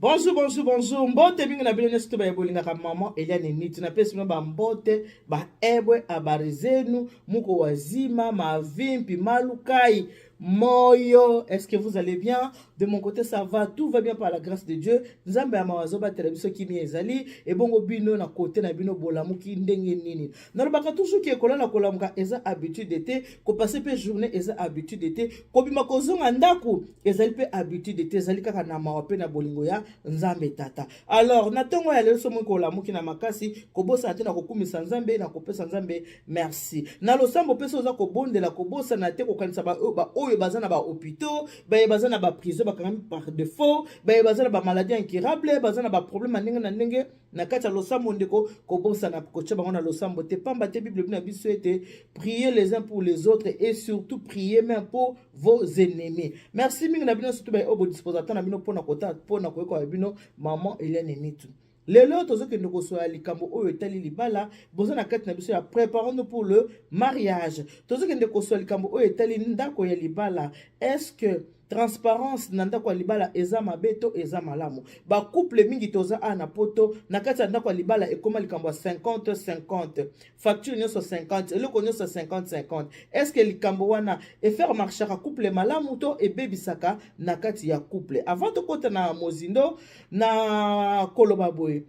Bonjour, bonjour, bonjour. Mbote mingi na bino nyonso to baye bolingaka maman Eliane Nitu. Napesi bino ba mbote, ba ebwe, habari zenu, muko wazima, mavimpi, malukai, moyo. Est-ce que vous allez bien? De mon côté, ça va. Tout va bien par la grâce de Dieu. Nzambe ya mawa azobatela biso kimia ezali. Ebongo bino na côté na bino bolamuki ndenge nini. Nalobaka toujours ke kolala kolamuka eza habitude te, kopasser pe journée eza habitude te, kobima kozonga ndako ezali mpe habitude te, ezali kaka na mawa mpe na bolingo ya Nzambe Tata. Alors na ntongo ya lelo soki kolamuki na makasi, kobosana te na kokumisa Nzambe, na kopesa Nzambe merci. Na losambo mpe soki oza kobondela, kobosana te kokanisa baoyo baza na ba hôpitaux, baye baza na ba prison bakangami par défaut, baye baza na ba maladie incurable, baza na ba problème ya ndenge na ndenge. Na kati ya losambo ndeko, kobosana kotia bango na losambo te, pamba te Bible na biso ete priez les uns pour les autres et surtout priez même pour vos ennemis. Merci mingi na bino surtout baye oyo bodisposa na bino mpona kota mpona koyekola bino maman Eliane Nitu. Lelo tozokende kosola likambo oyo etali libala. Boza na kati na biso ya préparons-nous pour le mariage. Tozokende kosola likambo oyo etali ndako ya libala. Est-ce que transparence na ndako ya libala eza mabe to eza malamu? Bacouple mingi toza awa na poto, na kati ya ndako ya libala ekóma likambo ya 50 50, facture nyonso 50, eloko nyonso 50 50. Est ce que likambo wana efaire marchaka couple malamu to ebebisaka na kati ya couple? Avant tokɔta na mozindo na koloba boye,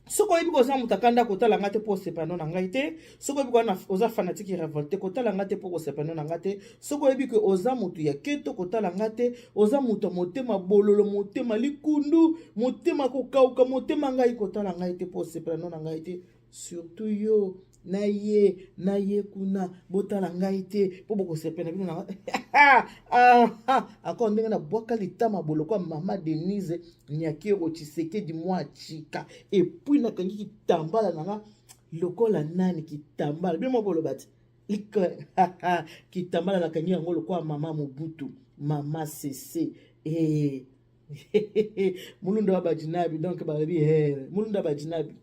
soki oyebi koza moto akanda, kotala nga te mpo osepano na ngai te. Soki oyebi wana oza fanatique révolté, kotala nga te mpo kosepano na nga te. Soki oyebi ke oza moto ya keto, kotala nga te. Oza moto ya motema bololo, motema likundu, motema kokauka, motema ngai, kotala ngai te mpo osepelano na ngai te. Surtout yo na ye na ye kuna, botala ngai te mpo bokosepela bino na encore ndenge nabwaka litama boloko ya mama Denise Nyakero Tshisekedi mwa chika. Et puis nakangi kitambala na nga lokola nani, kitambala bino moko boloba ti kitambala nakangi yango lokola mama Mobutu, mama Sese eh. Mulunda wa bajinabi, donc balobi mulunda bajinabi.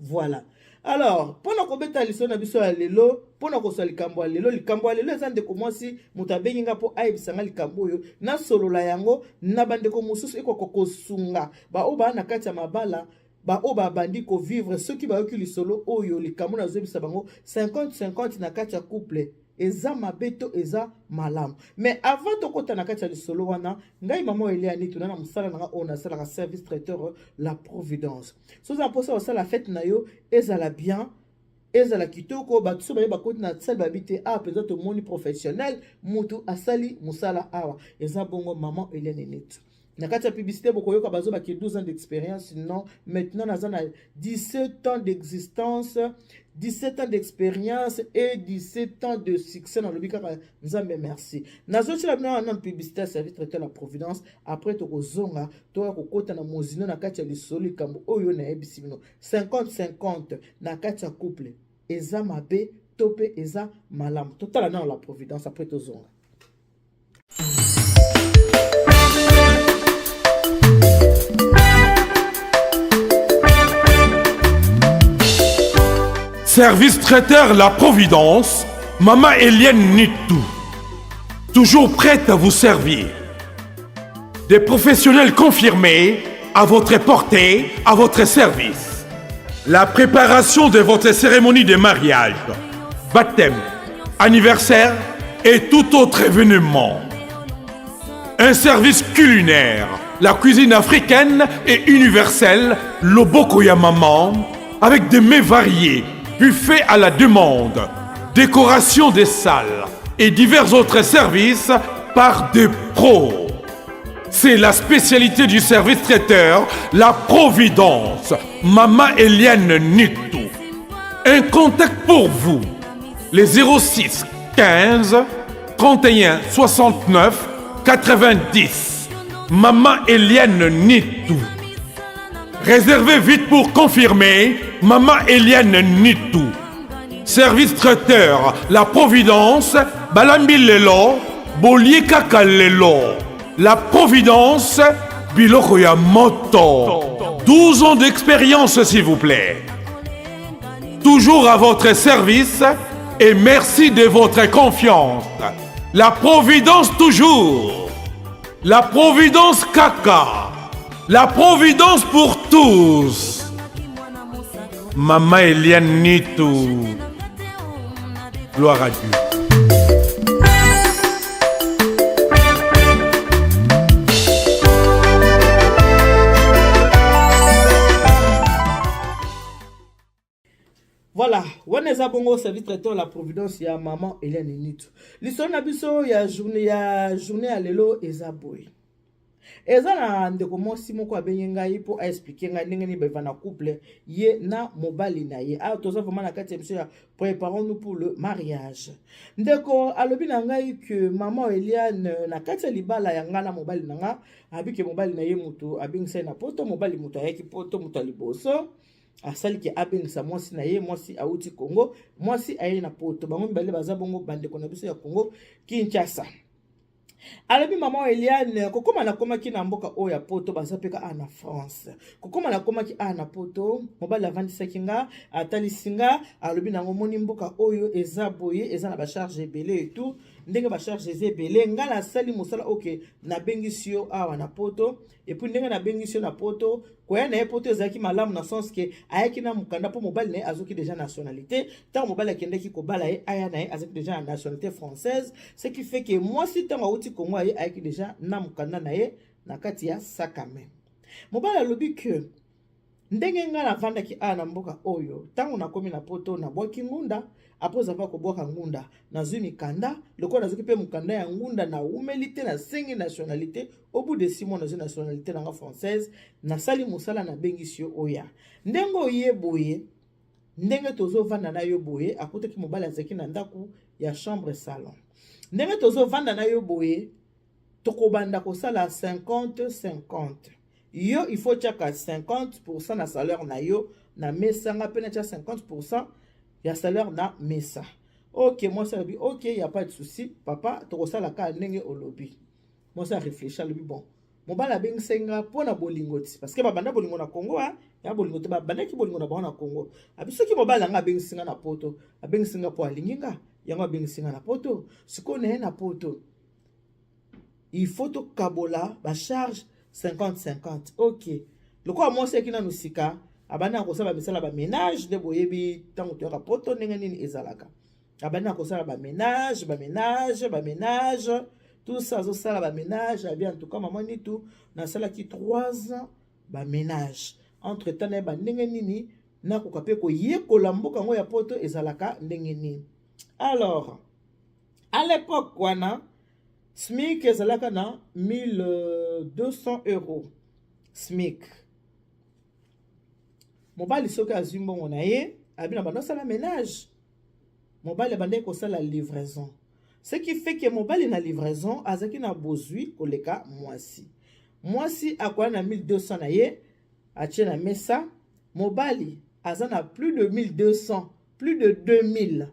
Voilà. Alors mpona kobeta lisolo na biso ya lelo, mpona kozwa likambo ya lelo, likambo ya lelo eza ndeko mwasi moto abengi nga mpo ayebisa nga likambo oyo nasolola yango na bandeko mosusu, ekoka kosunga baoyo baa na kati ya mabala, baoyo babandi kovivre. Soki bayoki lisolo oyo, likambo nazoyebisa bango, 50 50 na kati ya couple eza mabe to eza malamu? Mais avant tokɔta na kati ya lisolo wana, ngai mama Eliani tuna na mosala na nga oyo nasalaka, service traiteur La Providence. So oza mposa kosala fête na yo ezala bien, ezala kitoko, bato so baye bakoti na sale babi te awa mpenza tomoni professionnel motu asali mosala awa, eza bongo mama Eliane Nitu. Na kati ya publicité bokoyoka bazobaki 12 ans d'expérience. Non, maintenant naza na 17 ans d'existence, 17 ans d'expérience et 17 ans de succès. Nalobi kaka Nzambe merci. Nazotiela bino wana publicité ya service traiteur La Providence. Après tokozonga, toya kokota na mozino na kati ya lisolo, likambo oyo nayebisi bino, 50 50 na kati ya couple eza mabe to mpe eza malamu. Totala nano La Providence, après tozonga. Service traiteur La Providence, Maman Eliane Nitou. Toujours prête à vous servir. Des professionnels confirmés à votre portée, à votre service. La préparation de votre cérémonie de mariage, baptême, anniversaire et tout autre événement. Un service culinaire, la cuisine africaine et universelle, loboko ya maman, avec des mets variés, buffet à la demande, décoration des salles et divers autres services par des pros. C'est la spécialité du service traiteur, La Providence, Mama Eliane Nitou. Un contact pour vous, les 06 15 31 69 90. Maman Eliane Nitou. Réservez vite pour confirmer, Maman Eliane Nitou. Service traiteur, La Providence, Balambi Lelo, Bolie Kaka Lelo. La Providence, Biloko ya Moto. 12 ans d'expérience, s'il vous plaît. Toujours à votre service et merci de votre confiance. La Providence toujours. La Providence Kaka. La Providence pour tous. Maman Eliane Nitu. Gloire à Dieu. Voilà, wana eza bongo service traiteur la providence ya maman Eliane Nitu. Lisolo na biso ya journée ya journée ya lelo eza boye. Eza na ndeko mwasi moko abengi ngai mpo aexplike ngai ndenge nini bava na couple ye na mobali na ye. Awa toza vraiment na kati ya biso ya préparons-nous pour le mariage. Ndeko alobi na ngai que maman Eliane na kati ya libala ya ngai na mobali na nga, abi ke mobali na ye moto abengisa ye na poto, mobali moto ayaki poto moto ya liboso. Asali ke abengisa mwasi na ye, mwasi awuti Congo, mwasi aye na poto, bango mibale baza bongo bandeko na biso ya Congo Kinshasa. Alobi mama Eliane, kokoma nakomaki na mboka oyo ya poto, baza mpe kaka na France. Kokoma nakomaki awa na poto, mobali avandisaki nga, atalisi nga, alobi nango moni mboka oyo eza boye, eza na bacharge ebele et tout. Ndenge bacharge eza ebele, nga nasali mosala oke nabengisi yo awa na poto. Et puis ndenge nabengisi yo na poto, koya na ye poto ezalaki malamu na sens ke ayaki na mokanda mpo mobali na ye azoki déjà nationalité. Ntango mobali akendaki kobala ye, aya na ye azalaki déjà na nationalité française, ce qui fait que mwasi ntango awuti Congo aye ayaki déjà na mokanda na ye na kati ya sac à main. Mobali alobi ke ndenge ngai navandaki awa na mboka oyo, ntango nakomi na poto nabwaki ngunda. Après avoir kobwaka ngunda, nazwi mikanda. Lokola nazwaki mpe mokanda ya ngunda, nawumeli te, nasengi nationalité. Au bout de 6 mois nazwi nationalité nanga française, nasali mosala, nabengisi yo oya. Ndenge oye boye, ndenge tozovanda na yo boye, akutaki mobali azalaki na ndako ya chambre salon. Ndenge tozovanda na yo boye, tokobanda kosala 50-50. Yo il faut tiaka 50% na salaire na yo na mesa, nga mpe natia 50% ya salaire na mesa. Ok, mwasi alobi ok, y a pas de souci papa, tokosala kaka ndenge olobi. Mwasi arefléchi, alobi bon, mobali abengisaki nga mpo na bolingo ti, parce que babanda bolingo na Congo, ya bolingo te, babandaki bolingo na bango na Congo. Abi soki mobali nanga abengisi nga na poto, abengisi nga mpo alingi nga, yango abengisi nga na poto. Sikoyo na ye na poto, il faut tokabola bacharge 50-50. Ok, lokola mwasi ayaki nanu sika, abandi na kosala bamisala baménage. Nde boyebi ntango toyaka poto ndenge nini ezalaka. Abandi na kosala baménage, baménage, baménage, tout ça, azosala baménage. Abi en tout cas mama Nitu, nasalaki 3 ans baménage. Entre temps nayeba ndenge nini nakoka mpe koyekola mboka yango ya poto ezalaka ndenge nini. Alors à l'époque wana SMIC ezalaka na 1200 € SMIC. Mobali soki azwi mbongo na ye, abi na banda osala ménage, mobali abandaki kosala livraison, ce qui fait que mobali na livraison azalaki na bozwi koleka mwasi. Mwasi akoya na 1200 na ye, atie na mesa. Mobali aza na plus de 1200, plus de 2000,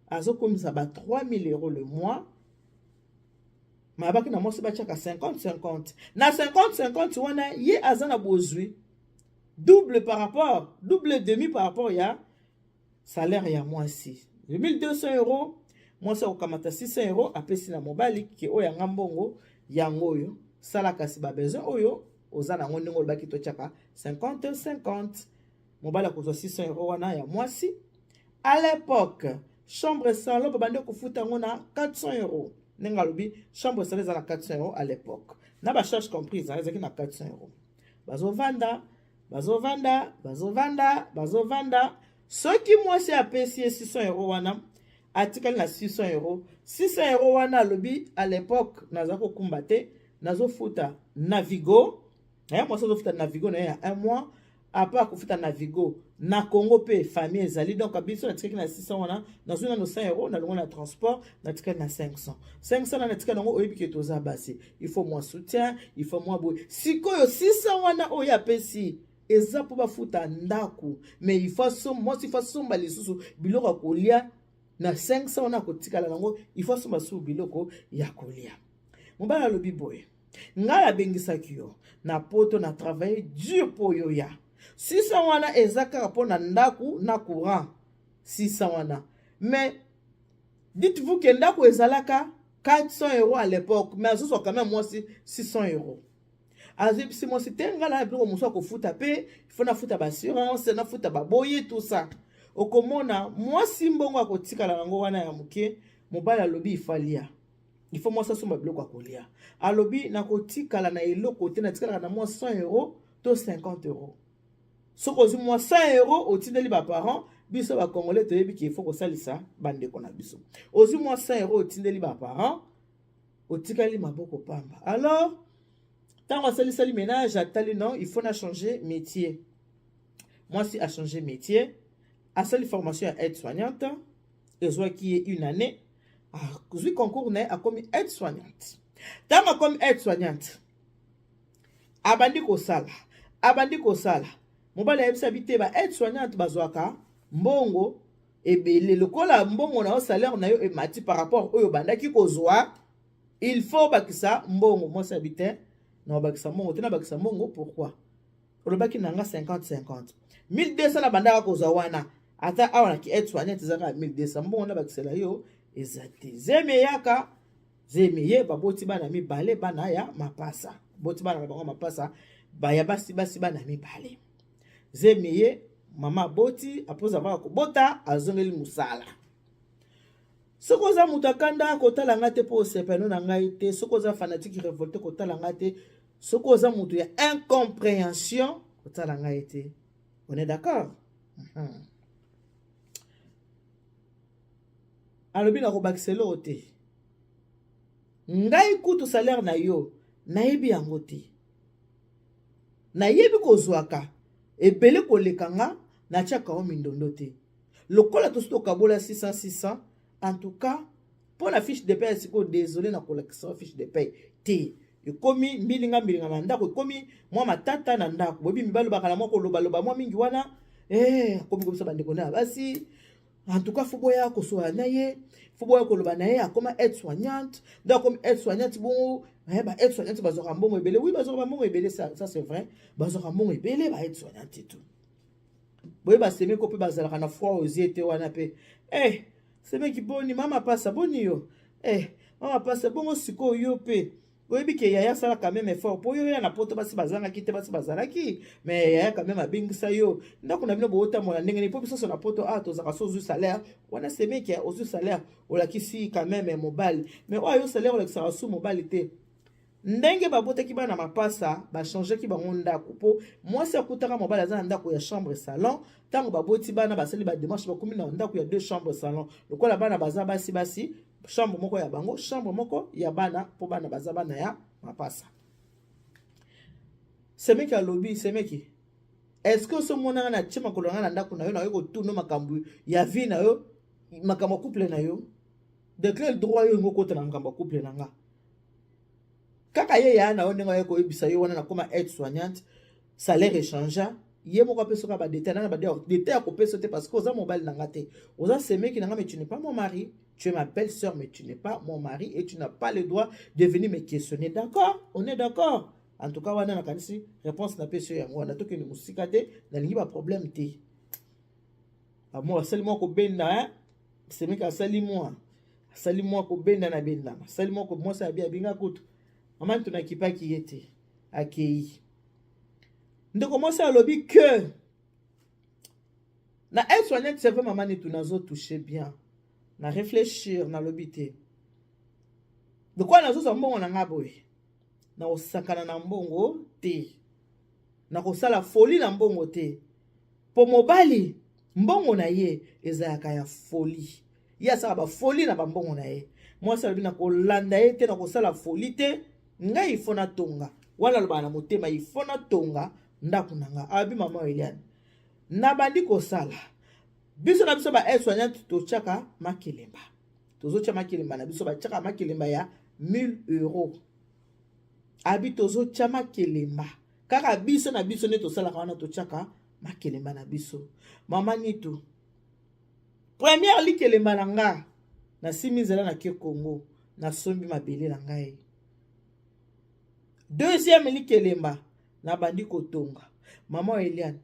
azokomisa ba 3000 € le mois. Mayabaki na mwasi batiaka 50-50. Na 50-50 wana, ye aza na bozwi double par rapport, double demi par rapport ya salaire ya mwasi. 1200 €, mwasi akokamata 600 €, apesi na mobali ke oyo yanga mbongo yango oyo, sala kasi babesoin oyo oza nango ndenge olobaki totiaka 50-50. Mobali akozwa 600 € wana ya mwasi. À l'époque chambre salon babandi kofuta yango na 400 €. Ndenge alobi, chambre salon eza na 400 € à l'époque, na bacharge comprise ezalaki na 400 €. Bazovanda, bazovanda, bazovanda, bazovanda. Soki mwasi apesi ye 600 € wana, atikali na 600 €. 600 € wana, alobi à l'époque naza kokumba te, nazofuta Navigo. Mwasi azofuta Navigo na ye ya un mois. Apa kofuta Navigo na Congo mpe famille ezali. Donc biso natikaki na 600 wana, nazwi nano 100 €, nalongo na transport, natikali na 500. 500 na natikali yango, oyebi ke toza basi, il faut mwa soutien, il faut mwa boye. Sikoyo 600 wana oyo apesi eza mpo bafuta ndako, mais il faut mwasi faut asomba lisusu biloko ya kolia na 500 wana akotikala nango. Il faut asomba susu biloko ya kolia. Mobali alobi boye: ngai abengisaki yo na poto, na travaille dur mpo oyo ya 600 wana eza kaka mpo na ndako na courant, 600 wana. Mais dites-vous ke ndako ezalaka 400 € à l'époque, mais azozwa quand même mwasi 600 €. Azebisi mwasi te, ngai na biloko mosusu akofuta mpe ifo nafuta baassurance, nafuta baboye, tout ça. Okomona mwasi mbongo akotikala yango wana ya moke. Mobali alobi ifo alia, ifo mwasi asomba biloko ya kolia. Alobi nakotikala na eloko te, natikalaka na mwa 100 € to 50 €. Soki ozwi mwa 100 €, otindeli baparent. Biso bacongolais toyebi ke ifo kosalisa bandeko na biso. Ozwi mwa 100 €, otindeli baparent, otikali maboko pamba. Alors ntango asalisali ménage, atali non, il faut na changer métier. Mwasi achanger métier, asali formation ya aide soignante. Ezwaki ye une année, azwi concours na ye, akomi aide soignante. Ntango akomi aide soignante, abandi kosala, abandi kosala. Mobali ayebisa bi te, ba aide soignante bazwaka mbongo ebele. Lokola mbongo na yo, salaire na yo emati par rapport oyo obandaki kozwa, il faut bakisa mbongo. Mwasi abi te, na obakisa mbongo te. Nabakisa mbongo pourquoi? Olobaki na nga 50 50, 1200 na bandaka kozwa wana. Ata awa na ki aide soignante eza kaka 1200. Mbongo nabakisela yo eza te. Zemi eyaka, zemi ye, baboti bana mibale, bana ya mapasa. Boti bana na bango mapasa, baya basi basi, bana mibale. Zemi ye, mama aboti. Après avoir kobota, azongeli mosala. Soki oza moto akanda, kotala ngai te mpo osepeno na ngai te. Soki oza fanatique révolté, kotala ngai te. Soki oza moto ya incompréhension, kotala ngai te. On est d'accord? Alobi na kobakisa eloko te. Ngai kutu salaire na yo nayebi yango te. Nayebi kozwaka ebele koleka nga, natiaka yo mindondo te. Lokola tosi tokabola 600 600, en tout cas mpo na fiche de paie sikoyo, désolé, na kolakisa fiche de paie te. Ekomi mbilinga mbilinga na ndako, ekomi mwa matata na ndako. Boyebi mibali bakala mwa kolobaloba mwa mingi wana. Akomi komisa bandeko na ya basi: en tout cas, faut boya kosola na ye, faut boya koloba na ye. Akoma aide soignante nde akomi aide soignante bongo. Ba aide soignante bazwaka mbongo ebele. Oui, bazwaka bambongo ebele, ça, ça c'est vrai, bazwaka mbongo ebele ba aide soignante. Tout boyeba, semeki mpe bazalaka na froid aux yeux te wana mpe. Semeki boni, mama pasa boni yo? Mama pasa bongo sikoyo yo mpe oyebi ke yaya asala quand même effort mpo yo ya na Poto. Basi bazangaki te, basi bazalaki, mais yaya quand même abengisa yo ndako na bino. Bootambola ndenge nini? Mpo biso so na Poto ah, tozalaka so ozwi salaire wana, semeki, ozwi salaire, olakisi quand même mobali. Mais oyo yo salaire olakisaka su mobali te. Ndenge babotaki bana mapasa, bachangeaki bango ndako mpo mwasi akutaka mobali aza na ndako ya chambre salon. Ntango baboti bana, basali badémarche, bakomi na ndako ya deux chambre salon. Lokola bana baza basi basi, chambre moko ya bango, chambre moko ya bana, mpo bana baza bana ya mapasa. Semeki alobi: semeki, est-ce que osomonanga na tie makolo na ngai na ndako na yo, nayoki kotuna makambo ya vie na yo, makambo ya couple na yo? De quel droit yo ngo okota na makambo ya couple na nga? Kaka ye yaya na yo, ndenge aye koyebisa yo wana nakoma aide soignante, salaire echangea, ye moko apesoka badétail nana badétail ya kopesa te, parce que oza mobali na nga te. Oza semeki na nga, mais tu n'es pas mon mari. Tu es ma belle-sœur, mais tu n'es pas mon mari et tu n'as pas le droit de venir me questionner. D'accord? On est d'accord? En tout cas wana nakanisi réponse napesi yo yango wana. Tokende mosika te, nalingi baproblème te. Amo asali mwa kobenda, semeki asali mwa kobenda na bendama, asali mwa mwasi abi abinga kutu mama nto nakipaki ye te. Akei. Ndeko mwasi alobi ke na aide soignante, c'est vrai, mama Nitu, nazotouche bien na réfléchir, nalobi te, lokola nazozwa mbongo na nga boye, nakosakana na mbongo te, nakosala folie na mbongo te, mpo mobali mbongo na ye ezalaka ya folie, ye asalaka bafolie na bambongo na ye. Mwasi alobi nakolanda ye te, nakosala folie te. Ngai ifo natonga wana, alobaka na motema, ifo natonga ndako na nga. Alobi: mama Eliane, nabandi kosala. Biso na biso ba aide soignante totiaka makelemba, tozotia makelemba na biso, batiaka makelemba ya 1000 €. Abi tozotia makelemba kaka biso na biso nde tosalaka wana, totiaka makelemba na biso. Mama Nitu, première likelemba na nga, nasimi nzela, nake Congo, nasombi mabele na ngai. Deuxième likelemba, nabandi kotonga. Mama Eliane,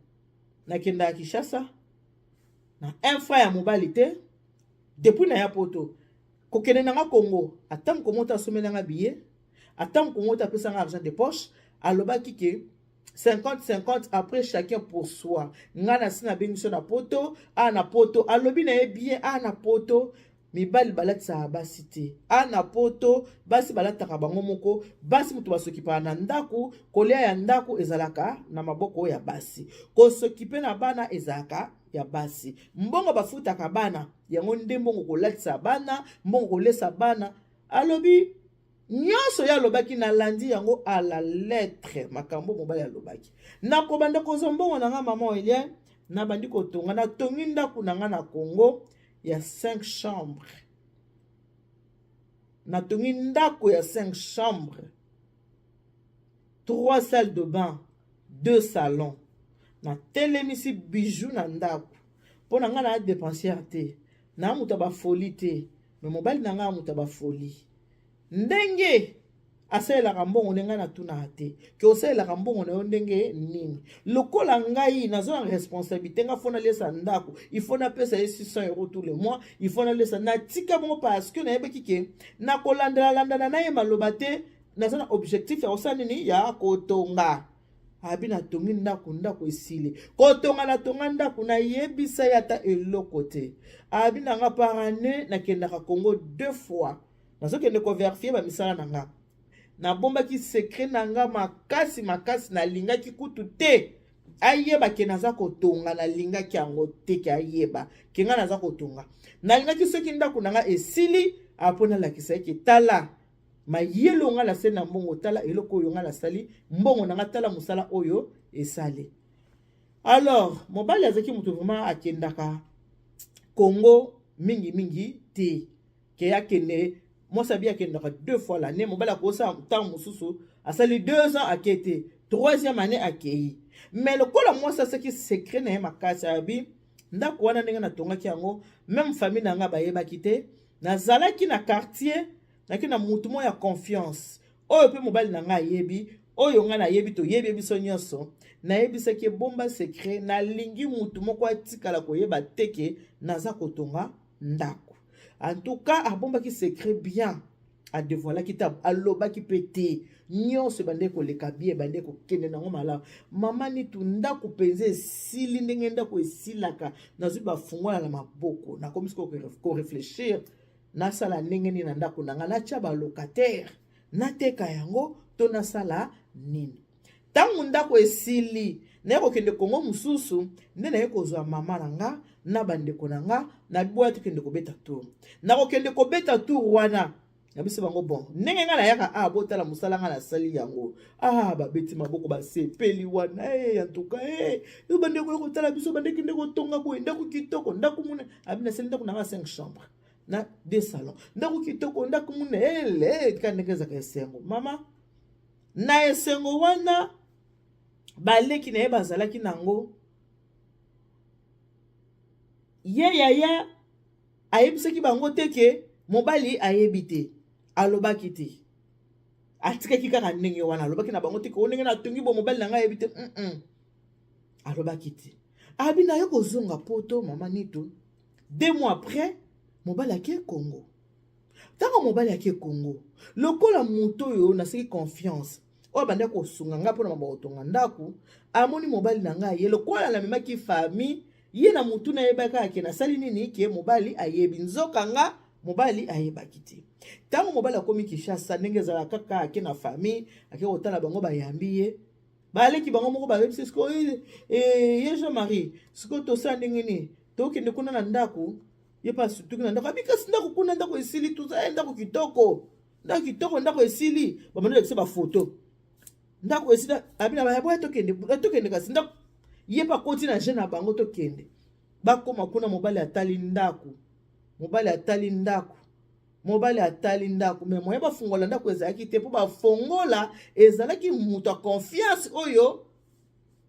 nakendaka Kinshasa na un franc ya mobali te depuis naya Poto. Kokende nanga Congo, ata mokomo te asomelanga billet, ata mokomo te apesanga argent de poche. Alobaki ke 50-50, après chacun pour soi. Ngai nasi nabengi biso na poto, a na poto, alobi na ye bien, a na poto mibali balatisaka basi te, a na poto basi balataka bango moko, basi moto basokipaka na ndako, kolia ya ndako ezalaka na maboko ya basi, kosokipe na bana ezalaka ya basi, mbongo bafutaka bana yango nde mbongo kolatisa bana, mbongo kolesa bana. Alobi nyonso ye alobaki, nalandi yango à la lettre. Makambo mobali alobaki, nakobanda kozwa mbongo na nga, mama Eliane, nabandi kotonga, natongi ndako na nga na Congo ya 5 chambre, natongi ndako ya 5 chambre, 3 salles de bain, 2 salons, natelemisi bijou na ndako. Mpo na ngai na dépensière te, na moto ya bafoli te, me mobali na ngai moto ya bafoli. Ndenge asalelaka mbongo, ndenge ngai natunaka te ke osalelaka mbongo na yo ndenge nini. Lokola ngai naza na responsabilité, nga faut nalesa ndako, il faut napesa ye 600 € tous les mois, il faut nalesa. Natika bongo parce que nayebaki ke nakolandela-landana na ye maloba te. Naza na objectif ya kosala nini? Ya kotonga. Abi natongi ndako, ndako esili kotonga, natonga ndako, nayebisa ye ata eloko te. Abi nanga par année nakendaka Congo deux fois, nazokende kovérifier bamisala na nga. Nabombaki secret na nga makasi makasi, nalingaki kutu te ayeba ke naza kotonga, nalingaki yango te ke ayeba ke nga naza kotonga. Nalingaki soki ndako na nga esili, apo nalakisa ye ke tala mayele nga nasali na mbongo, tala eloko oyo nga nasali mbongo na nga, tala mosala oyo esali. Alors mobali azalaki moto vraiment akendaka Congo mingimingi te, ke akende. Mwasi abi akendaka deux fois l'année, mobali akosala ntango mosusu asali 2 ans ake te, troisième année akei. Mais lokola mwasi asaki secret na ye makasi, abi ndako wana ndenge natongaki yango, même famille na nga bayebaki te. Nazalaki na quartier, naki na mutu moko ya confiance oyo mpe mobali na ngai ayebi, oyo ngai nayebi, toyebi biso nyonso. Nayebisaki ebomba secret, nalingi mutu moko atikala koyeba te ke naza kotonga ndako. En tout cas abombaki secret bien, adévoilaki te, alobaki mpe te. Nyonso ebande koleka bien, ebande kokende nango malamu. Mama Nitu, ndako mpenza esili ndenge ndako esilaka, nazwi bafungola na maboko, nakomi sikoyo koréfléchir nasala ndenge nini na ndako na ngai, natya balocataire, nateka yango to nasala nini. Ntango ndako esili, naye kokende Kongo mosusu, nde naye kozwa mama na nga na bandeko na nga na boya, tokende kobeta tour. Nakokende kobeta tour wana na biso bango, bon, ndenge ngai nayaka a botala mosala ngai nasali yango. Ah, babeti maboko, basepeli wana. E en tout cas, e yo bandeko ya kotala biso, bandeki nde kotonga boye, ndako kitoko, ndako monene. Abi nasali ndako na nga 5 chambre na deux salons, ndako kitoko, ndako monene. Tika ndenge ezalaka esengo, mama na esengo wana, baleki na ye bazalaki nango. Ye yaya ayebisaki bango te ke mobali ayebi te, alobaki te, atikaki kaka ndenge wana. Alobaki na bango te ke o ndenge natongi bo, mobali na ngai ayebi te. Alobaki te. Abi na ye kozonga poto, mama Nitu, 2 mois après mobali ake Congo. Ntango mobali ake Congo, lokola moto oyo naseki confiance, oyo abandaki kosunga ngai mpona maboko kotonga ndako, amoni mobali na ngai ye, lokola namemaki famille ye na motu, nayebaki kaka ke nasali nini, ke mobali ayebi. Nzoka nga mobali ayebaki te. Ntango mobali akomi Kinshasa, ndenge ezalaka kaka, ake na famille, ake kotala bango, bayambi ye, baleki bango moko bayebisi sikoyo ye Jean Marie: sikoyo tosala ndenge nini? Tokende kuna na ndako. Ye mpe asutuki na ndako, abi kasi ndako kuna, ndako esili, tuza ndako kitoko, ndako kitoko, ndako esili. Bamandi lakisa bafoto, ndako esili. Abi na baya, tokende, tokende kasi ndako. Ye mpe akoti na jeu na bango, tokende. Bakóma kuna, mobali atali ndako, mobali atali ndako, mobali atali ndako, mais moyen bafungola ndako ezalaki te, mpo bafongola ezalaki moto ya confiance oyo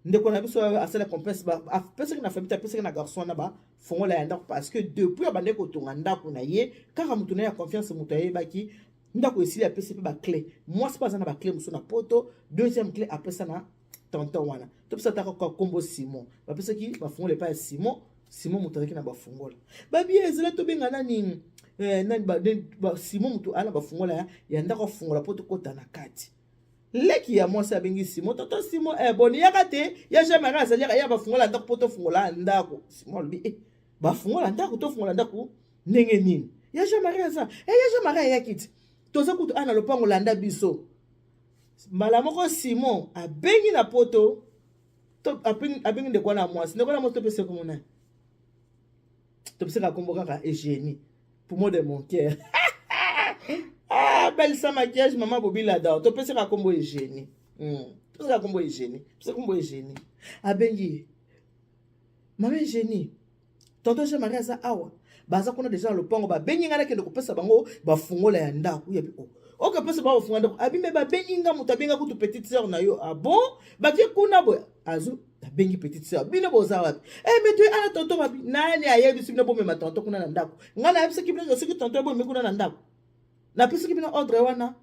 ndeko na biso asala confiance, apesaki na famille te, apesaki na garçon wana bafongola ya ndako, parce que depuis abandaki kotonga ndako na ye, kaka moto na ye ya confiance moto ayebaki ndako esili. Apesi mpe baclé, mwasi mpe aza na baclé mosusu na poto. Deuxième clé apesa na tonton wana, topesa taka kombo Simon. Bapesaki bafungola epai ya Simon. Simon moto azalaki na bafungola. Babie ezala tobenga nani, nani, Simon moto ala bafungola ya ndako, afungola mpo tokɔta na kati. Leki ya mwasi abengi Simo, toto Simo, eh, boni yaka te, ya Jean Marie azali yaka, ya bafungola ndako mpo tofungola ndako. Simo alobi, eh, bafungola ndako, tofungola ndako ndenge nini? Ya Jean Marie aza, eh, ya Jean Marie ayaki ti, toza kutu ana lopango, landa biso. Mbala moko Simon abengi na poto, to abengi ndeko wana mwasi, ndeko wana mwasi topesa kombo nani? Topesaka kombo kaka Eugénie, poumon de mon cœur. Ah, belle sans maquillage, maman Bobi l'adore. Topesaka kombo Eugénie. Topesaka kombo Eugénie. Topesaka kombo Eugénie. Abengi. Maman Eugénie. Tonton Jean-Marie aza awa. Baza kuna deja na lopango, babengi ngai nakende kopesa bango bafungola ya ndako. Yabi oh. Okopesa bango bafungola ndako. Abi me babengi nga, moto abenga kutu petite sœur na yo. Ah bon? Bakie kuna boye. Azo abengi petite sœur. Bino boza wapi? Eh mais tu ana tonton babi. Nani ayebisi bino bomema tonton kuna na ndako? Ngai nayebisaki bino soki tonton bomemi kuna na ndako. Napesaki bino ordre wana.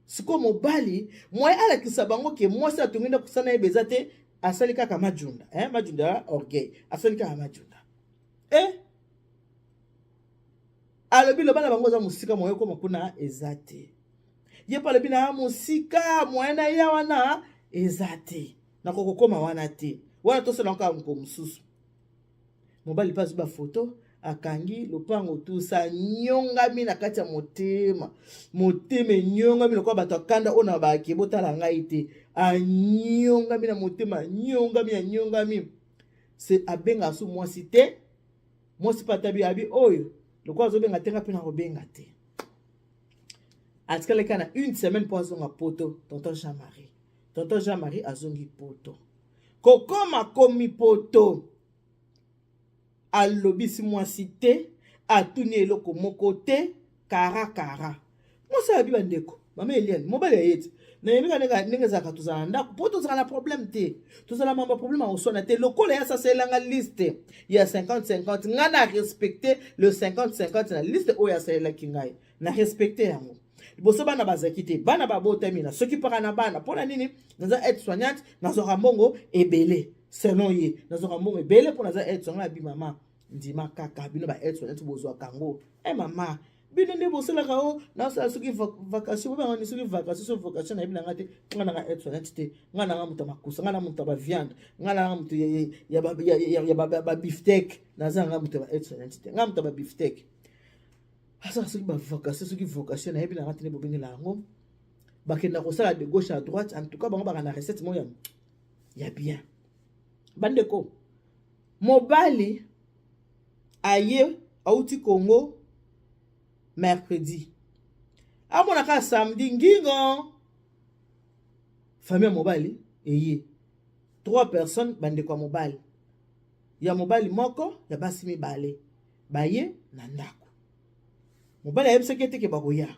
Sikoyo mobali moye alakisa bango ke mwasi atongi ndako sana yeba eza te, asali kaka majunda, eh, majunda orgueil, asali kaka majunda. Eh, alobi loba na bango eza mosika, moye okoma kuna eza te. Ye mpe alobi na mosika, moye na ya wana eza te, nakokokoma wana te, wana tosala kaka moko mosusu. Mobali mpe azwi bafoto, akangi lopango tusa, nyongami na kati ya motema, motema enyongami lokola bato akanda oyo na bake botala ngai te, anyongami na motema, anyongami, anyongami se abenga su mwasi te. Mwasi mpe atabi abi oyo lokola azobenga te, nga mpe nakobenga te. Atikali kaka na une semaine mpo azonga poto. Tonton Jean-Marie, tonton Jean-Marie azongi poto. Kokoma komi poto, alobisi mwasi te, atuni eloko moko te, kara kara. Mwasi ayabi bandeko, mama Eliane, mobali aye te. Nayebi kaka ndenge ezalaka, tozala na ndako mpo tozala na problème te, tozala mambo problème akoswana te. Lokola ya sasalelanga liste ya 50-50, ngai na respecte le 50-50 na liste oyo asalelaki ngai, na respecte yango. Liboso bana bazalaki te, bana babotami na soki mpaka na bana. Mpo na nini? Naza aide soignante, nazwaka mbongo ebele. Selon ye, nazwaka mbongo ebele mpo naza aide soignante. Abi mama, ndima kaka bino ba aide soignante bozwaka yango. E mama, bino nde bosalaka o nasala soki vacation, bobangani soki vacation, soki vocation, nayebi nanga te. Nga nanga aide soignante te, nga nanga moto ya makusa, nga na moto ya baviande, nga nanga moto ya babifteck, naza nanga moto ya ba aide soignante te, nga moto ya babifteck. Asala soki bavocation, soki vocation, nayebi nanga te nde bobengela yango. Bakenda kosala de gauche à droite. En tout cas bango baka na recette moko ya bien. Bandeko, mobali aye auti Congo mercredi, amonaka samedi ngingo famille ya mobali eye, trois personnes, bandeko ya mobali, ya mobali moko, ya basi mibale, baye na ndako. Mobali ayebisaki ete ke bakoya,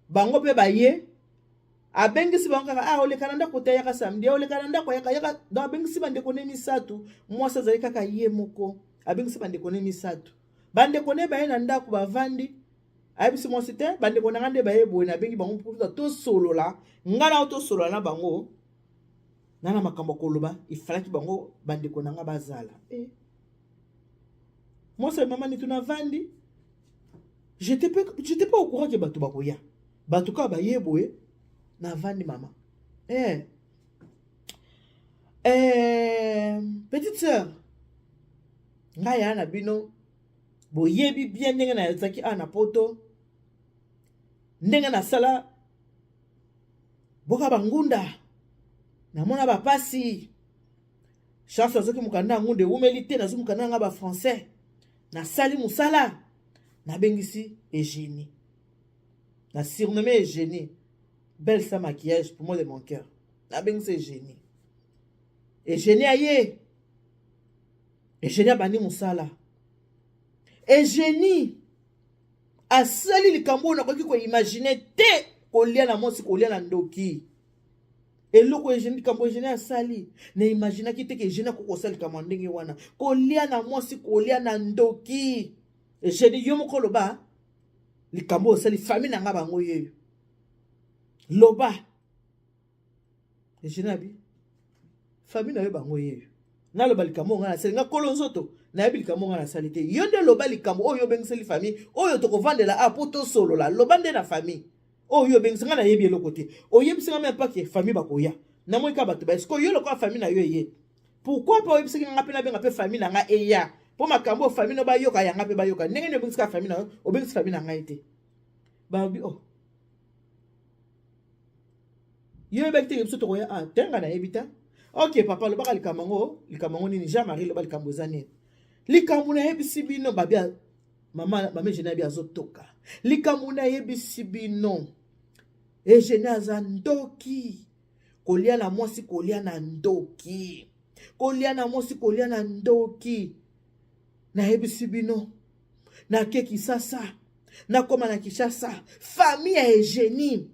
bango mpe baye. Abengisi bango kaka, ah, oleka na ndako te, ayaka samedi, oleka na ndako, ayaka, yaka. Donc abengisi bandeko ne misato. Mwasi azali kaka ye moko. Abengisi bandeko ne misato, bandeko ne baye na ndako, bavandi. Ayebisi mwasi te, bandeko na nga nde baye boye, nabengi bango mpo tosolola, nga na tosolola na bango nga na makambo ya koloba. Ifalaki bango bandeko na nga bazala. Eh. Mwasi, mama nitu, navandi, j'étais pas au courant ke bato bakoya, bato kaka baye boye, navandi mama. Eh. Eh, petite sœur, ngai ya na bino boyebi bien ndenge nazalaki awa na poto, ndenge nasala boka bangunda, namona bapasi. Chance azoki mokanda ya ngunda ewumeli te, nazwi mokanda nanga bafrançais, nasali mosala, nabengisi Eugénie, na surnommé Eugénie, belle sans maquillage, pour moi de mon cœur. Nabengisi Eugénie, Eugénie aye, Eugénie abandi mosala. Eugénie asali likambo oyo nakoki koimagine te, kolia na mwasi, kolia na ndoki. Eloko Eugénie, likambo Eugénie asali, na imaginaki te ke Eugénie akoki kosala likambo ya ndenge wana, kolia na mwasi, kolia na ndoki. Eugénie, yo moko loba likambo oyo osali famille na nga, bango yeyo, loba. Eugénie abi famille na yo bango yeyo, naloba likambo oyo ngai nasali, nga kolo nzoto nayebi likambo oyo ngai nasali te. Yo nde loba likambo oyo obengiseli famille oyo tokovandela a mpo tosolola, loba nde na famille. Oyo obengisi ngai, nayebi eloko te. Oyebisi ngai mpe ke famille bakoya. Namoni kaka bato baye. Sikoyo yo lokola famille na yo eye, pourquoi mpe oyebisaki nga mpe nabenga mpe famille na ngai eya? Mpo makambo oyo famille no bayoka, yanga mpe bayoka. Ndenge nini obengisi kaka famille na yo, obengisi famille na ngai te? Balobi: "Oh, yo oyebaki te biso tokoya?" "Ah te, ngai nayebi te." "Ok papa, lobaka likambo yango. Likambo yango nini? Jean Marie, loba likambo eza nini?" "Likambo nayebisi bino." Babi mama, mama Eugénie abi azotoka. "Likambo nayebisi bino, Eugénie aza ndoki. Kolia na mwasi, kolia na ndoki. Kolia na mwasi, kolia na ndoki. Nayebisi bino, nake Kisasa, nakóma na Kinshasa, famille ya Eugénie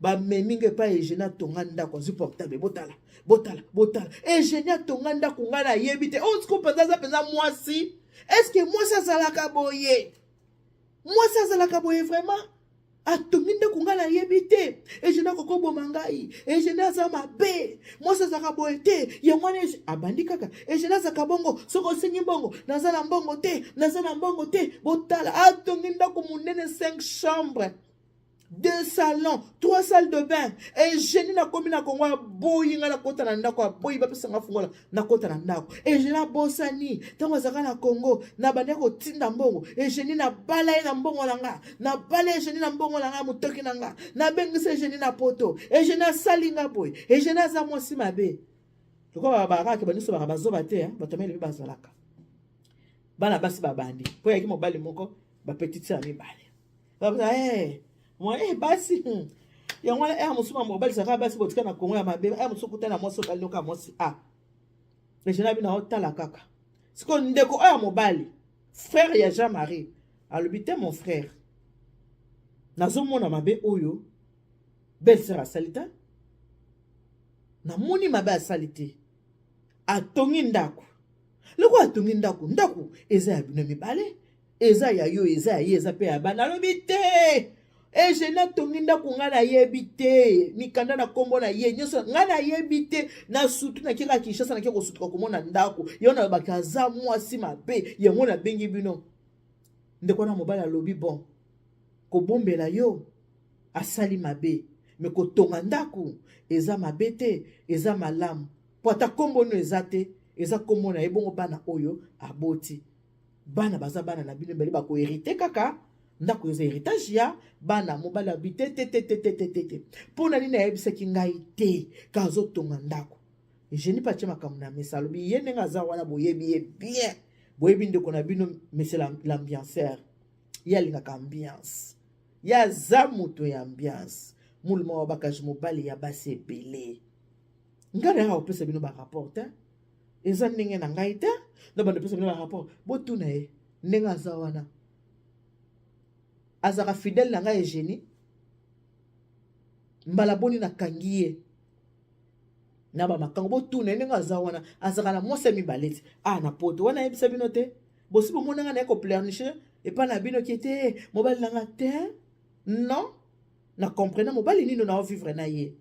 bamemi nga epai Eugénie atonga ndako. Azwi portable: 'Botala, botala, botala, Eugénie atonga ndako, ngai nayebi te. Oyo siko mpenza aza mpenza mwasi. Est-ce mwasi azalaka boye? Mwasi azalaka boye vraiment? Atongi ndako, ngai nayebi te. Eugénie akokoboma ngai. Eugénie aza mabe. Mwasi azalaka boye te.' Yango wana abandi kaka. Eugénie azalaka bongo. Soki osengi mbongo, naza na mbongo te, naza na mbongo te. Botala, atongi ndako monene, 5 chambre, deux salons, trois salles de bain. Eugénie, nakomi na Kongo, aboyi ngai nakota na ndako, aboyi bapesanga fungola nakota na ndako. Eugénie abosani ntango azalaka na Kongo, nabandaki kotinda mbongo. Eugénie, nabala ye na mbongo na nga, nabala Eugénie na mbongo na nga, motoki na nga, nabengisa Eugénie na Poto. Eugénie asali nga boye. Eugénie aza mwasi mabe." Lokola bakaka banyonso baka bazoba te, bato mayele mpe bazalaka. Bana basi babandi mpo yaki mobali moko, bapetite ya mibale. Baza mwa basi yango wana. Ere mosusu mambo obalisaka basi, botika na Kongo ya mabe. Ere mosusu kuta na mwasi, obali noka mwasi a Eugénie bino, aotala kaka. Sikoyo ndeko oyo ya mobali, frère ya Jean Marie, alobi: "Te, mon frère, nazomona mabe oyo belle sœur asali te. Namoni mabe asali te. Atongi ndako. Loko atongi ndako, ndako eza ya bino mibale, eza ya yo, eza ya ye, eza mpe ya bana." Alobi: "Te, Eugénie atongi ndako, ngai nayebi te. Mikanda na nkombo na ye nyonso, ngai nayebi te. Na sutu nakeka Kinshasa, nake kosutuka komona ndako. Yango nalobaki aza mwasi mabe. Yango nabengi bino." Ndeko wana mobali alobi: "Bon, kobombela yo asali mabe, me kotonga ndako eza mabe te, eza malamu, po ata nkombo no eza te, eza nkombo na ye. Bongo bana oyo aboti, bana baza bana na bino mibale, bakohériter kaka ndako, eza héritage ya bana." Mobali abi: "Te, te, te, te, te, te, te, te. Mpo na nini ayebisaki ngai te ka azotonga ndako?" Eugénie mpe atie makambo na mesa. Alobi ye ndenge aza wana, boyebi ye bien, boyebi ndeko na bino monsieur l'ambianceur. Ye alingaka ambiance, ye aza moto ya ambiance. Moluma wa bakaji, mobali ya basi ebele. Ngai nayaka kopesa bino barapport te, eza ndenge na ngai te. Ndo bando opesa bino barapport. Botuna ye ndenge aza wana, azalaka fidèle na ngai. Eugénie, mbala boni nakangi ye na bamakango? Botuna ye ndenge aza wana, azalaka na mwasi ya mibale te a na Poto wana. Ayebisa bino te? Bosi bomonanga naye kopleurnicher epai na bino ke te mobali nanga te? Non, na comprena mobali nini na ovivre na ye.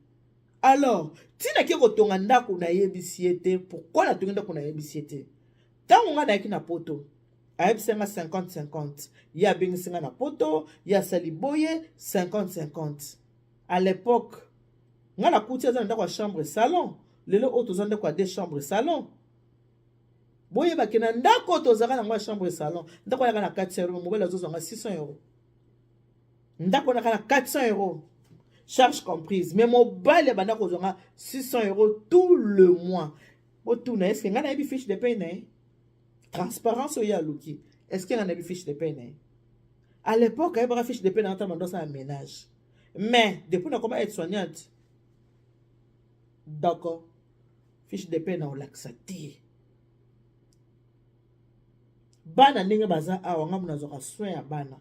Alors ntina ke kotonga ndako, nayebisi ye te. Pourquoi natongi ndako, nayebisi ye te? Ntango ngai nayaki na Poto, ayebisi nga 50 50. Ye abengisi nga na Poto, ye asali boye 50 50. À l'époque ngai nakuti aza na ndako ya chambre salon. Lelo oyo toza ndako ya deux chambre salon. Boyebake na ndako oyo tozalaka nango ya chambre salon, ndako ayaka na 400 euro, mobali azozwanga 600 euro. Ndako naka na 400 euro, charge comprise, mais mobali abanda kozwanga 600 euro tout le mois. Botuna: est-ce ngai nayebi fiche de paye na ye? Transparence oyo aluki, est-ce ngai nayebi fiche de paye na ye? À l'époque ayebaka fiche de paye na ata bando asala ménage, mais depuis nakoma aide soignante, d'accord, fiche de paye na olakisa te. Bana ndenge baza awa, ngambo nazwaka soin ya bana,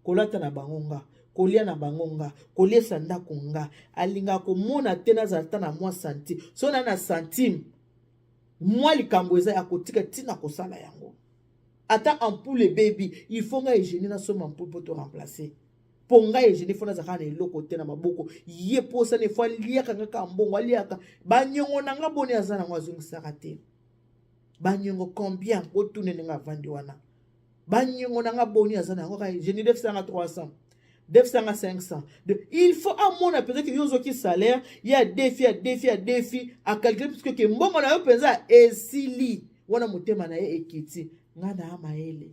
kolata na bango nga, kolia na bango nga, koliesa ndako nga. Alingaka komona te nazala ta na mwa centime. So na centime, mwa likambo eza ya kotika ntina kosala yango. Ata ampoule ebebi, il faut ngai Eugénie nasomba ampoule mpo to remplacer. Mpo ngai Eugénie, faut nazalaka na eloko te na maboko. Ye posani efo aliaka nga kaka mbongo, aliaka baniongo na nga. Boni aza nango, azongisaka te. Baniongo combien? Botuna ndenge avandi wana, baniongo na nga boni aza na yango. Kaka Eugénie defisanga 300. Defisanga 500. De, il faut amona mpenza ke yo ozoki salaire ya defi ya defi ya defi, acalcule puisque ke mbongo na yo mpenza esili wana, motema na ye ekiti. Nga na mayele,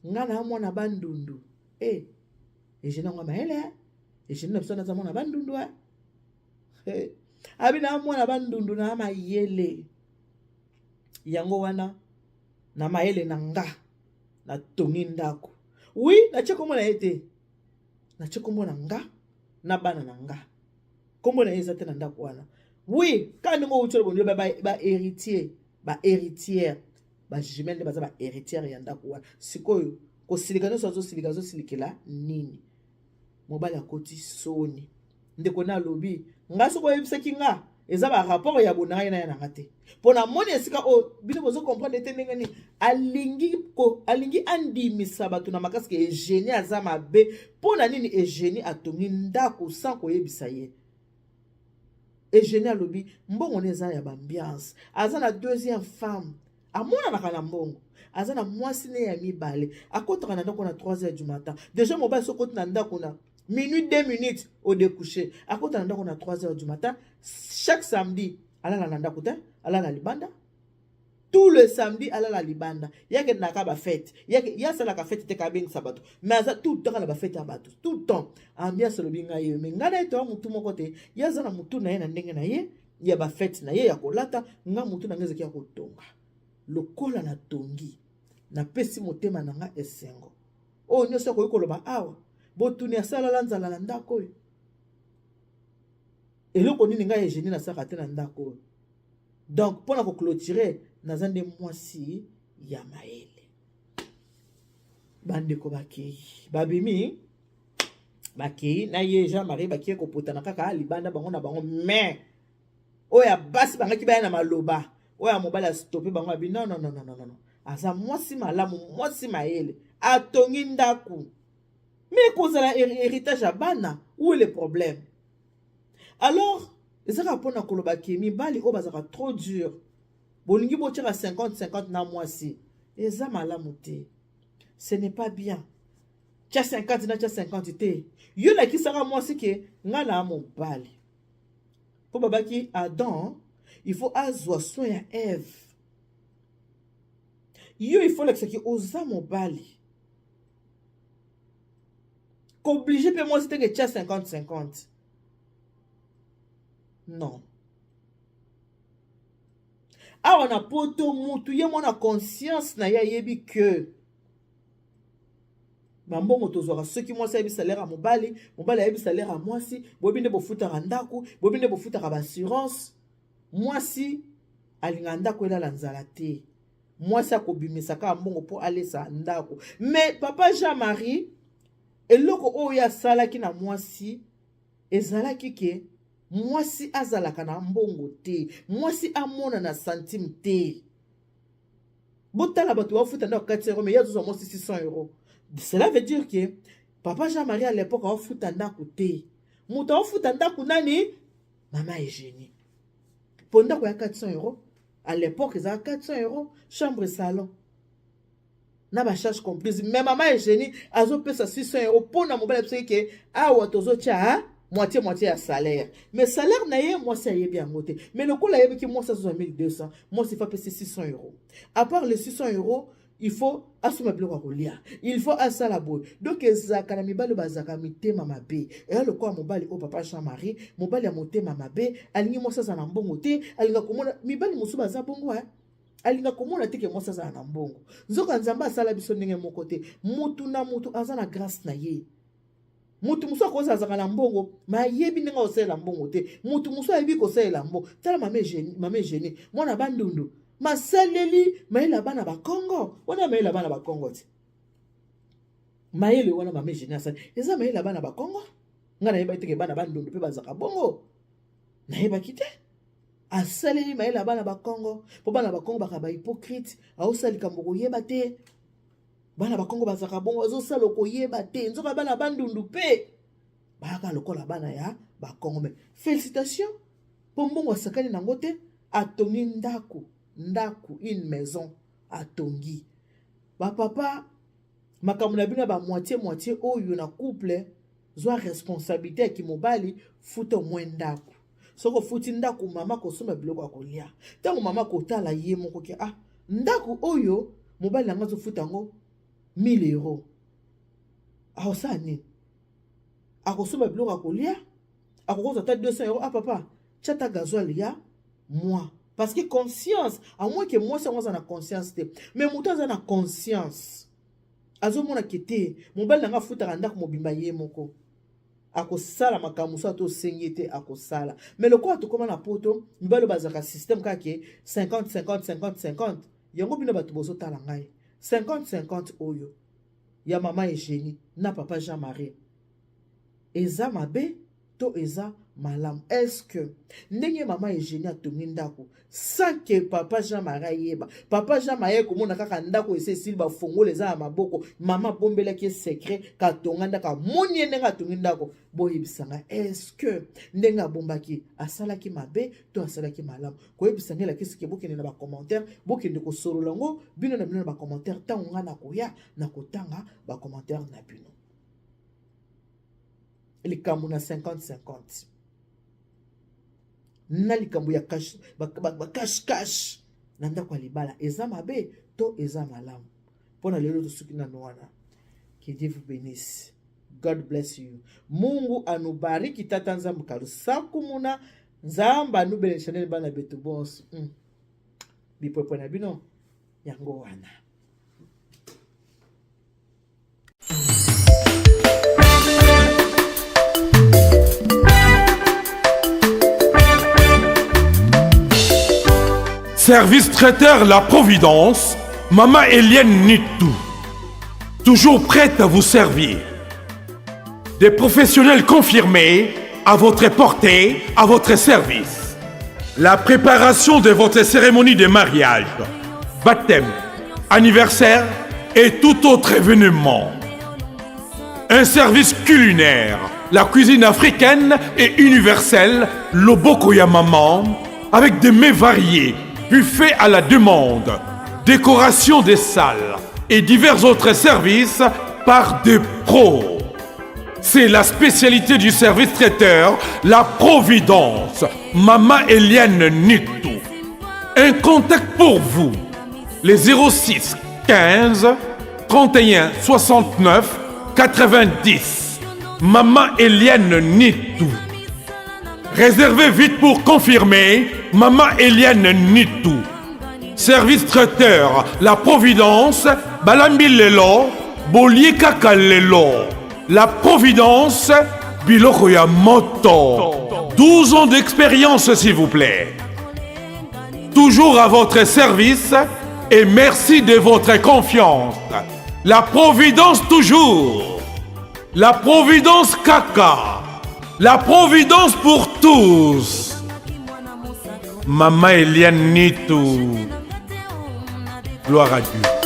nga na mwana Bandundu. E eh, Eugenie yango mayele, Eugenie na biso naza mwana Bandundu. Eh, abi na mwana Bandundu na mayele yango wana, na mayele na nga natongi ndako. Oui, natie kombo na ye te, natie kombo na nga na bana na nga. Kombo na ye eza te na ndako wana. Oui, kaka ndenge outi oloba, bahéritier, bahéritière, bajumelle nde baza bahéritière ya ndako wana. Sikoyo kosilika nyonso azosilika, azosilikela nini? Mobali akoti soni. Ndeko na alobi: "Ngai soki oyebisaki nga eza barapport ya bonanga ye na ye nanga te." Mpo namoni esika oyo bino bozocomprendre te ndenge nini alingi, alingi andimisa bato na makasi ke Eugénie aza mabe. Mpo na nini Eugénie atongi ndako sans koyebisa ye? Eugénie alobi mbongo ne eza ya baambiance. Aza na deuxième femme, amonanaka na mbongo, aza na mwasi ne ya mibale. Akotaka na ndako na 3 heures du matin. Déjà mobali soki okoti na ndako na minuit 2 minutes, odécouche. Akota na ndako na 3 heures du matin chaque samedi. Alala na ndako te, alala libanda. Tout le samedi alala libanda. Yakendaka bafête, ye asalaka fête te, kabengisa bato, mais aza tout le temps na bafête ya bato, tout le temps ambiance. Alobi: "Ngai ye, mais ngai na ye toya motu moko te. Ye aza na motu na ye na ndenge na ye ya bafête na ye ya kolata. Nga motu na ngai ezalaki ya kotonga. Lokola natongi, napesi motema na nga esengo." Oyo nyonso akoki koloba awa, botuni asalala nzala na ndako oyo. Eloko nini ngai Eugénie nasalaka te na ndako oyo? Donc mpona koclôturer, naza nde mwasi ya mayele. Bandeko bakei, babimi, bakei na ye Jean Marie, bakei kopotana kaka libanda bango na bango. Mais oyo ya basi bangaki baya na maloba, oyo ya mobali astope bango, abi: "Non, non, non, non, non, non, aza mwasi malamu, mwasi mayele, atongi ndako, mais kozala héritage ya bana, où est le problème?" Alors ezaka mpona koloba ke mibali oyo bazalaka trop dur, bolingi botiaka 50 50 na mwasi, eza malamu te, ce n'est pas bien. Tia 50 na tia 50 te. Yo lakisaka mwasi ke nga na mobali, mpo babaki Adam il faut azwa soin ya Eve. Yo il faut lakisaki oza mobali. Kooblige mpe mwasi teke tia 50 50, non. Awa na Poto, mutu ye mwana conscience na ye ayebi ke bambongo tozwaka, soki mwasi ayebi salaire ya mobali, mobali ayebi salaire ya mwasi, boyebi nde bofutaka ndako, boyebi nde bofutaka baassurance. Mwasi alingaka ndako elala nzala te. Mwasi akobimisa kaka mbongo mpo alesa ndako. Mais papa Jean Marie, eloko oyo asalaki na mwasi ezalaki ke mwasi azalaka na mbongo te, mwasi amona na centime te. Botala bato bafuta ndako 400 euro, mais ye azozwa mwasi 600 euro. Cela veut dire que papa Jean Marie à l'époque aofuta ndako te. Moto aofuta ndako nani? Mama Eugénie. Mpo ndako ya 400 euro à l'époque ezalaka 400 euro, chambre, salon na bacharge comprise. Mais mama Eugénie azopesa 600 euro mpo na mobali abisoki ke awa tozotia moitié moitié ya salaire. Mais salaire na ye, mwasi ayebi yango te. Mais lokola ayebiki mwasi azozwa 1200, mwasi faut apesi 600 euro. À part les 600 euros, il faut asomba biloko ya kolia, il faut asala boye. Donc ezalaka na mibali oyo bazalaka mitema mabe. Eya lokola mobali oyo papa Jean Marie, mobali ya motema mabe, alingi mwasi azala na mbongo te. Alinga komona mibali mosusu baza bongo, alinga komona te ke mwasi azala na mbongo. Nzoka Nzambe asala biso ndenge moko te. Mutu na mutu aza na grâce na ye. Mutu mosusu akozala azalaka na mbongo, ma ayebi ndenge akosalela mbongo te. Mutu mosusu ayebi kosalela mbongo. Tala mama Eugénie, mwana Bandundu, masaleli mayele ya bana Bakongo wana, mayele ya bana Bakongo te. Mayele wana mama Eugénie asali eza mayele ya bana Bakongo. Ngai nayebaki teke bana Bandundu mpe bazalaka bongo, nayebaki te. Asaleli mayele ya bana Bakongo, mpo bana Bakongo baka bahypocrite. Aosala likambo koyeba te. Bana Bakongo bazalaka bongo, azosala okoyeba te. Nzoka bana Bandundu mpe bayaka lokola bana ya Bakongo. Mais félicitation, mpo mbongo asakani nango te. Atongi ndako, ndako, une maison atongi. Bapapa Makambo na bino ya ba moitié moitié oyo na couple, zwa responsabilité ya kimobali, futa omwe ndako. Soki ofuti ndako, mama kosomba biloko ya kolia. Ntango mama kotala ye moko ke ah, ndako oyo mobali na nga azofuta yango 1000 euro, akosala nini? Akosomba biloko ya kolia, akokozwa ata 200 euro. Ah papa, tia ata gasoil ya moi, parce que conscience, à moins que mwasi yango aza na conscience te. Mais moto aza na conscience azomona ke te, mobali na nga afutaka ndako mobimba ye moko, akosala makambo mosusu ata osengi te, akosala. Mais lokola tokóma na Poto, mibali oyo bazalaka système kaka ke 50 50 50 50. Yango bino bato bozotala ngai, 50 50 oyo ya mama Eugénie na papa Jean Marie eza mabe to eza malamu? Est-ce que ndenge mama Eugénie atongi ndako sans que papa Jean Marie ayeba, papa Jean Marie komona kaka ndako esi esili, bafongola eza na maboko, mama abombelaki ye secret katonga ndako, amoni ye ndenge atongi ndako? Boyebisanga, est-ce que ndenge abombaki asalaki mabe to asalaki malamu? Koyebisa ngai elakisi ke bokende na bacommentaire, bokende kosolola yango bino na bino na bacommentaire. Ntango ngai nakoya na kotanga bacommentaire na bino, likambo na 50-50 na likambo ya cash cash cash na ndako ya libala eza mabe to eza malamu? Mpo na lelo tosuki nano wana. Que Dieu vous bénisse. God bless you. Mungu anubariki. Tata Nzambe kalusaku muna Nzambe anubelesha nene bana betu bonso. Bipwepwe na bino yango wana. Service traiteur La Providence, Maman Eliane Nitou. Toujours prête à vous servir. Des professionnels confirmés à votre portée, à votre service. La préparation de votre cérémonie de mariage, baptême, anniversaire et tout autre événement. Un service culinaire, la cuisine africaine et universelle, Loboko ya Maman, avec des mets variés, buffet à la demande, décoration des salles et divers autres services par des pros. C'est la spécialité du service traiteur, La Providence, Mama Eliane Nitou. Un contact pour vous, les 06 15 31 69 90. Maman Eliane Nitou. Réservez vite pour confirmer, Maman Eliane Nitou. Service traiteur, La Providence, Balambi Lelo, Bolie Kaka Lelo. La Providence, Biloko ya Moto. 12 ans d'expérience, s'il vous plaît. Toujours à votre service et merci de votre confiance. La Providence toujours. La Providence Kaka. La Providence pour tous. Maman Eliane Nitou. Gloire à Dieu.